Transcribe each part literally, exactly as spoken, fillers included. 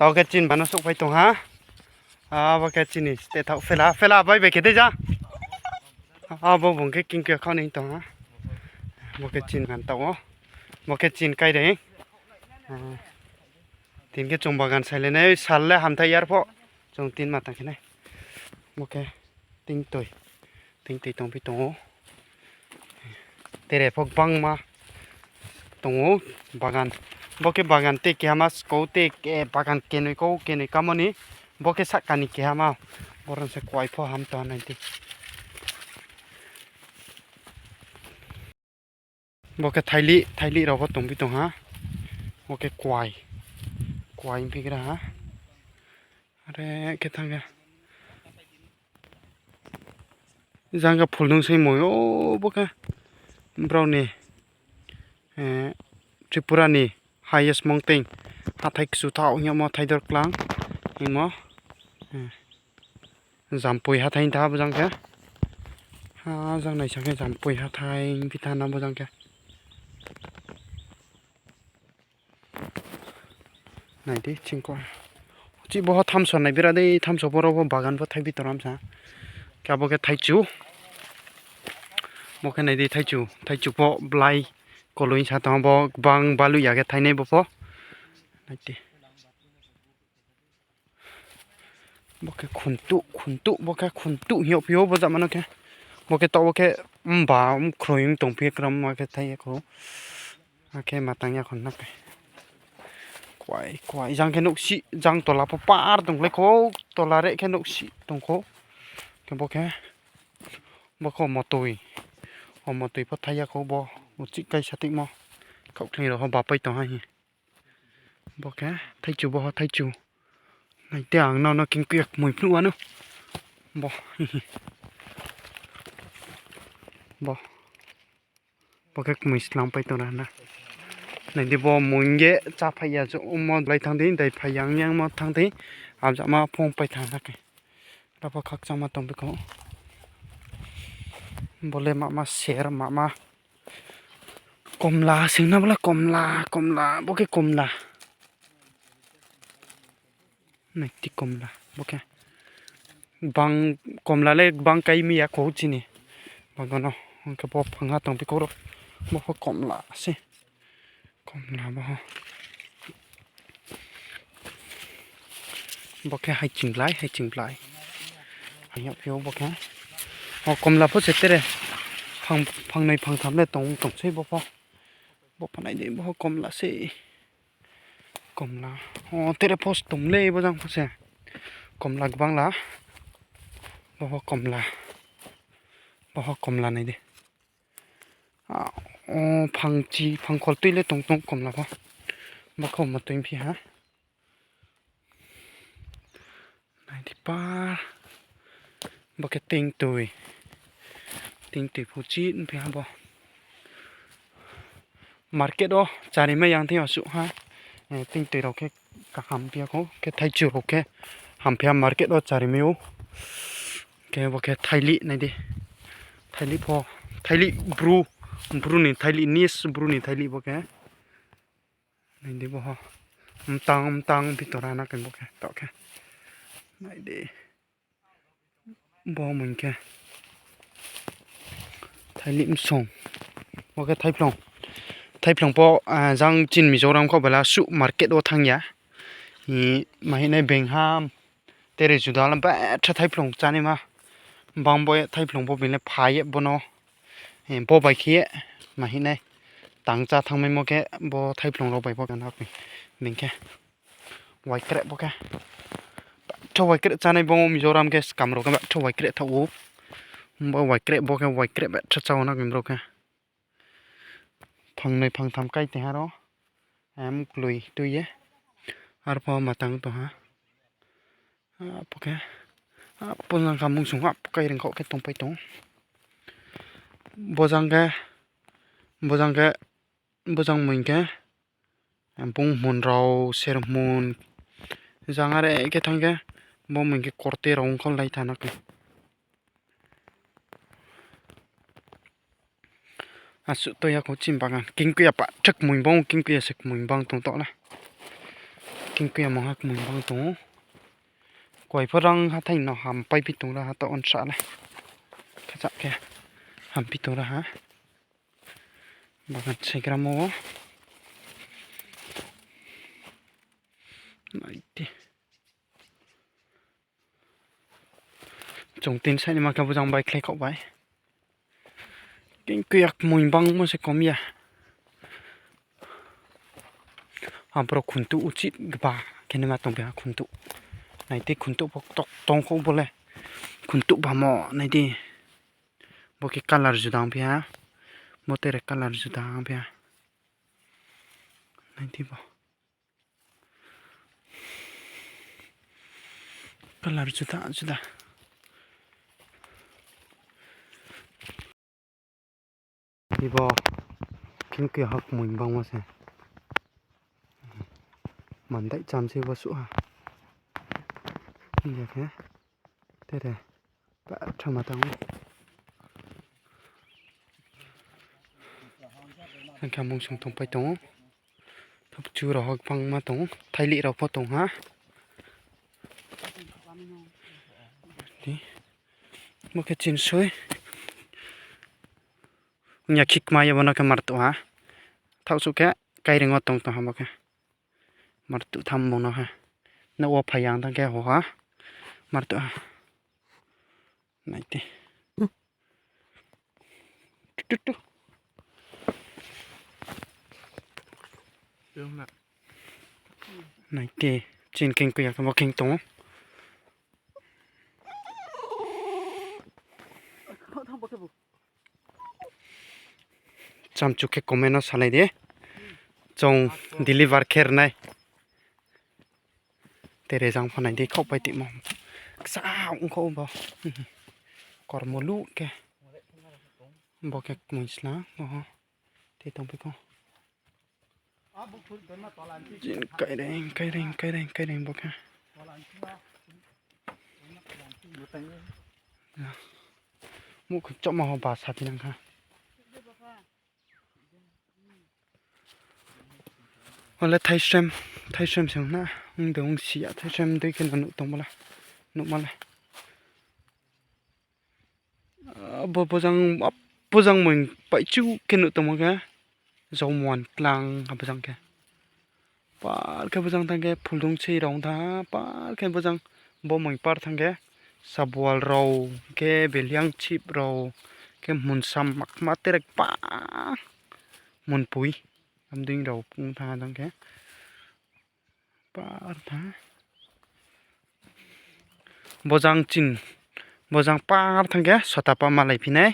Abo khe chini mano souhphai tong ha. Abo khe chini stay thaoh phela, phela bai bai khe dei ja. Abo bung khe kingkui khaoh ni tong ha. Bo khe chini man taoh ou. Bo khe chini kaireng. Tini khe chung bagan sailai nai, sal le hamthai yar pho. Chung tin ma tang khe nai. Bo khe tingtoi. Tingtoi tongphi tong ou. Tere pho gbangma tong ou bagan. Bo khe bagan te keha ma skou te, bagan kenoi kou kenoi kamo ni. Bo khe sahka ni keha ma. Boro se kuai pho ham tong nai di. Bo khe thailih, thailih rao pho tongphi tong ha. Bo khe kuai, kuai ongphi gra ha. Are khe thanng khe. Jang khe phulnung sei moi ou bo khe brao ni, Tripura ni highest mountain, hathái kchu thaoh hing yagmo Thaidor Klang hingmo. Jampoi hathái tha bo jang khe. Ha jang naisang khe Jampoi hathái phi tha na bo jang khe. Nai di chingko. Chih bo ho thamso nai bira dei, thamso boro bo bagan pho thaiphi tong ram sa. Khe abo khe thaichu. Bo khe nai di thaichu, thaichu pho blai koloi sa tong bo gbang baluh ya khe thainai bo pho. Nai di. Bo khe khuntuh, khuntuh, bo khe khuntuh hing yagphi ou bo jama no khe. Bo khe taoh wo khe mba mkhroi ong tongphi ye kram ma khe thai ye khou. Akhe ma tang ya khou na khe. Kuai, kuai, jang khe nouhsih, jang tola pho par tongkhlai khou, tola re khe nouhsih tong khou. Khe bo khe, bo khe motoi. O motoi pho thai ya khou bo, uchih kaisa tongmo. Khaohkhling rao ho bapai tong ha hi. Bo khe thaichu, bo ho thaichu. Nai di ang nrao no kingkui ya kmoi phnuh wanou. Bo. Bo. Bo khe kmoi slangpai tong na. Nai di bo moing ye cháphai ya, omo blai thanng di, daiphai ya ong yagmo thanng di. Abjama phung pai thanng na khe. Abo khakchangma tongphi khou. Bo le mama ser, mama. Komla sing na bo le komla, komla, bo khe komla. Nai di komla, bo khe. Gbang, komla le gbang kai mi ya khou chini. Bagan no, hing khe bo phangha tongphi khou ro. Bo pho komla se. Komla bo ho. Bo khe haiching blai, haiching blai. Ang yagphi ou bo khe. O komla pho se tere. Phang, phangnoi phangtham le tong, tong sei bo pho. Bo pho nai di, bo ho komla se. Komla. O tere pho se tong le bo jang pho se. Komla gbang la. Bo ho komla. Bo ho komla nai di. A, o phangchi, phangkhol tui le tong tong komla pho. Bo khe ma tui phi ha. Nai di pa. Bo khe tingtui. Tingtui phu chih phi ha bo. Market wo charimai yang thing yo suh ha. Tingtui rao khe kaham phi ya khou, khe thaichu rao khe hamphi ha market wo charimai ou. Khe bo khe thailih nai di. Thailih pho, thailih bru, bru ni thailih nis, bru ni thailih bo khe. Nai di bo ho. Mtang, mtang phi tora na khe bo khe, taoh khe. Nai di. Bo moing khe. Thailih msong. Bo khe thaiphlung. Thaiphlung pho, jang chini Mizoram khaoh bai la suh market wo thanng ya. Ma hing nai bengham. Tere juda la betha thaiphlung chánaima. Bang bo ye thaiphlung bo being le pha ye bo no. Bo bai khe ye ma hing nai. Tang chá thanngmaimo khe bo thaiphlung rao bai bo gana khe. Being khe. Waikreh bo khe. Betha waikreh chánai bo Mizoram khe skam rao khe betha waikreh thaoh ou. Bo waikreh bo khe waikreh betha chá o na khe brao khe. Phangnoi phangtham kai tong ha ro. Mkloi tui ye. Arpho ma tang tong ha. Apo khe. Apo jang kha mungsung apo kai reng khaoh khe tongpai tong. Bojang khe, bojang khe, bojang moing khe. Bung hmun rao, ser hmun. Jang are khe thanng khe, bo moing khe korte rao ong kho lai tha na khe. Asuh to ya khou chini bagan. Kingkui ya pah thak kmoing bang, kingkui ya se kmoing bang tong taoh na. Kingkuya mungha kmui bang tong ou. Kuai pho rang hathái no ham pai phi tong ra ha taoh onsa le. Khacha khe ham phi tong ra ha. Bagan saigramo wo. Nai di. Chung tin side ni ma khe bojang bai khlai khaoh bai. Kingkuya kmui bangmo se kom ya. Aboro khuntuh uchih gba khe nima tong phi ha khuntuh. Nai di khuntuh pho ktok tong kho bo le. Khuntuh bamo nai di. Bo khe colour juda ong phi ha. Bo tere colour juda ong phi ha. Nai di bo. Colour juda juda. Ibo kingkuya ha kmui bangmo se. Mandai cham se bo suh ha. Hing ya khe tere pathama tang ou. Hing khe mungsung tongpai tong ou. Thopchu rao ho gbangma tong ou. Thailih rao pho tong ha. Bo khe chinsoi. Ong ya khikma ye bo no khe martuh ha. Thaohsuh khe kaireing wo tong tong ha bo khe. Martuh tham bung no ha. Nouh wo phai yang tang khe ho ha. Martuh ha. Nai di. Tu, tu, tu. Nai di. Chini kingkuya khe bo khe tong ou. Chamchu khe comment no salai di. Chung deliver khe ri nai. Tere jang pho nai di khaohpai timo. Ksa ong kho bo. Kormo luh khe. Bo khe kmui sla oho. Tei tongphi kho. Jin kaireng, kaireng, kaireng, kaireng bo khe. Muhkhang choma ho ba saphi nang kha. Ole thaisrem, thaisrem se ong na, ong de ong si ya, thaisrem dei khe no nuh tong bo la, nuhma le. Abo bojang, abo bojang moing paichu khe nuh tongmo khe, jaumoan tlang abo jang khe. Par khe bojang thanng khe phuldung sei rao ong tha, par khe bojang bo moing par thanng khe sabual rao, khe beliang chip rao, khe munsam makma terek pa munpoi, amding rao ong tha jang khe. Par tha. Bojang chin, bojang par thanng khe sotapa malai phi nai.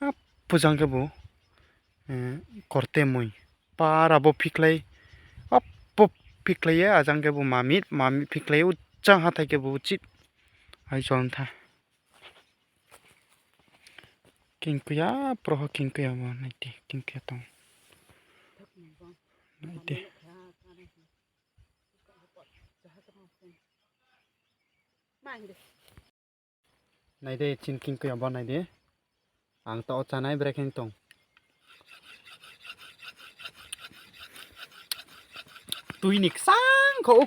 Abo jang khe bo, eh, korte moi. Par abo phikhlai, abo phikhlai ye, ajang khe bo mamit, mamit phikhlai, uchang hathái khe bo uchit. Hai chon tha. Kingkuya, proho kingkuya bo, nai di, kingkuya tong. Nai di. Nai di, chini kingkuya bo nai di. Ang taoh chánai brekhe tong. Tui ni ksang kho.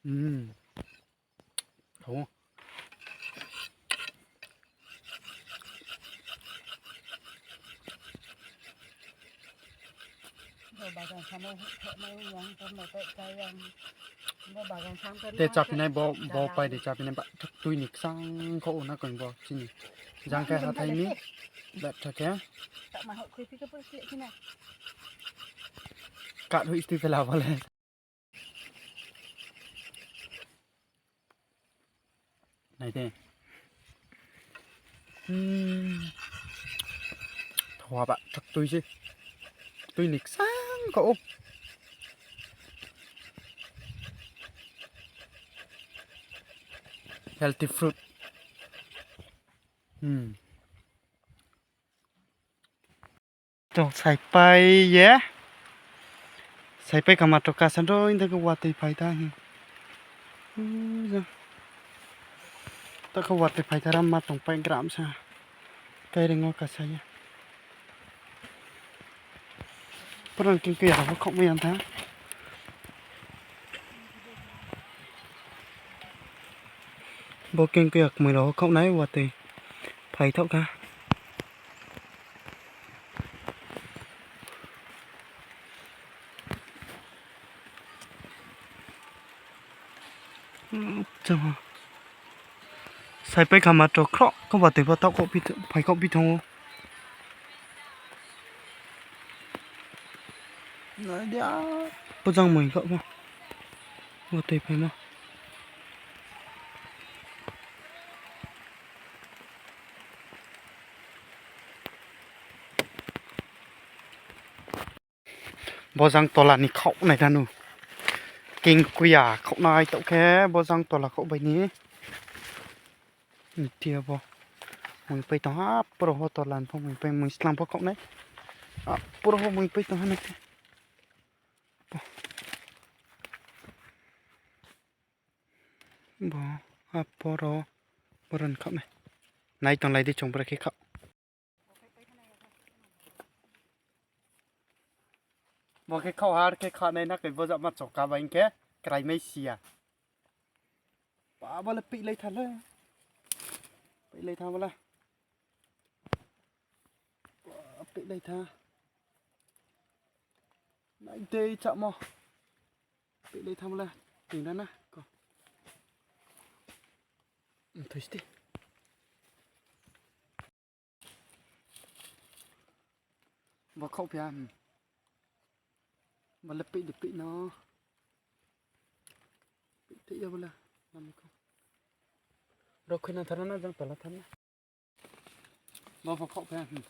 Hmm. Kho. Te cháphinai bo, bo pai di cháphinai ba, tui ni ksang kho na koi bo chini. Jang khe hathái ni, ba tha khe. Kat hui tui phela bo le. Nai di. Hmm. Thoha ba, tui se. Tui ni ksang kho ou. Healthy fruit. Hmm. To saipai ye. Saipai kama to kasa ro, inda khe watoi phai ta hi. Uja. Ta khe watoi phai ta ra ma tongpai gram sa. Kaireing wo kasa ye. Pura kengkuya rao pho khaohmai ya tha. Bo kengkuya kmoi rao pho khaoh nai, watoi phaithaoh kha. Saipai kha ma to khroh khe watoi pho taoh khaoh phi th-, phai khaoh phi thanng ou. Nai dia, pojang moi khaoh pho. Watoi phaimo. Bojang tola ni khaoh nai tha nu. Kengkuya khaoh nai taoh khe bojang tola khaoh bai ni. Nti abo. Mui pai tong ha, pura ho tola ni pho mui pai, mui slang pho khaoh nai. A, pura ho mui pai tong ha nai khe. Bo, a poro, poro ni khaoh nai. Nai tonglai di chung bra khe khaoh. Bo khe khaoh har khe khaoh nai na khe bo jama choka bai hing khe krai mai si ya. Ba bo le pihlai tha le. Pihlai tha bo le. Pihlai tha. Nai dei chamo. Pihlai tha bo le. Ting da na ko. Thoi sti. Bo khaoh phi ya, hmm. Bo le pih di pih no. Pih di ya bo le. Lam kho. Rao khui na thar na jang tola thar na. Bo pho khaoh phi ya, hmm.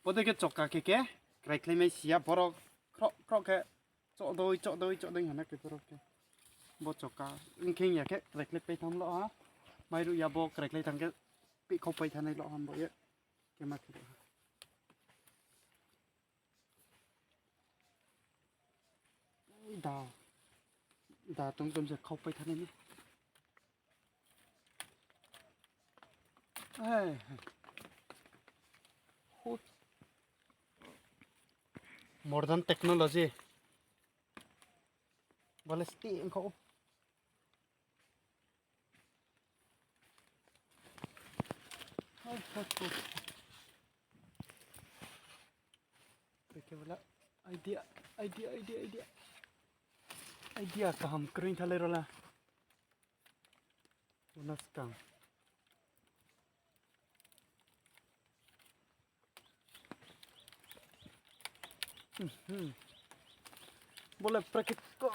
Bo de khe choka khe khe, kraikhlai mai si ya, boro khroh khroh khe, choh doi, choh doi, choh doi hana khe boro khe. Bo choka, hing khe ya khe, kraikhlai pai thanng lo ha. Mairuh ya bo kraikhlai thanng khe, pih khaoh pai thanai lo ha bo ye. Khe ma khe ha. Da, da tong tong se khaoh pai thanai ni. Ai, hai. Hu. Modern technology. Bo le sti ongkha ou. Hai, hai, hai. Idea, idea, idea, idea. Idea kaham kroi thalai ro la. Bo no skang. Mhm. Bo le prakit ko.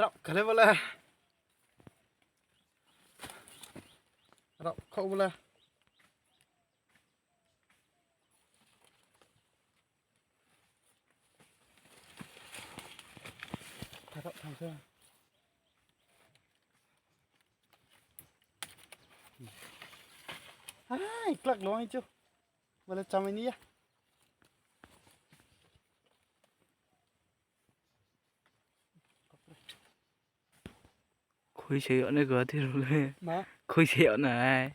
Rap khale bo le. Rap kho bo le. Tharap thang se. Ai, klak lo ang chu. Bo le chamai ni ya. Khui se yag nai Guwahati rao le. Ma? Khui se yag nai.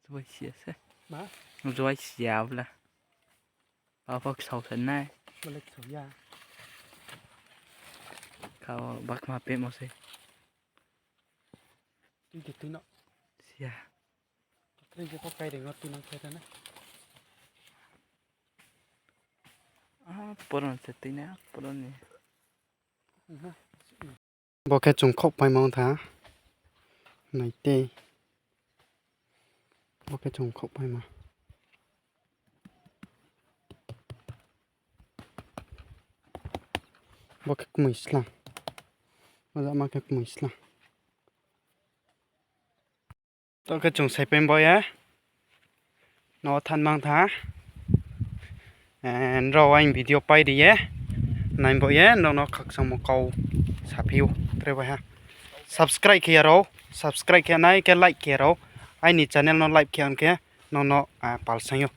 Juai si ya se. Ma? Juai si ya bla. Ba pho ksao se nai. Bole ksao ya. Kha o bakma pehmo se. Tui de tui no. Si ya. Tui de kho kai de ngo tui nang khe ta na. A, poron se tui na, poron ni. Bo khe chung khaoh paima ong tha. Nai tei. Bo khe chung khaoh paima. Bo khe kmoi slang. Bo jama khe kmoi slang. To khe chung saipai bo ye. No thanng mang tha. Eh, nrao aini video pai ri ye. Nai bo ye, nrao no khakchangmo kau saphi ou, tre bai ha. Subscribe khe ya rao, subscribe khe nai khe like khe ya rao. Aini channel no like khe ang khe, nrao no, ah, pal saing ou.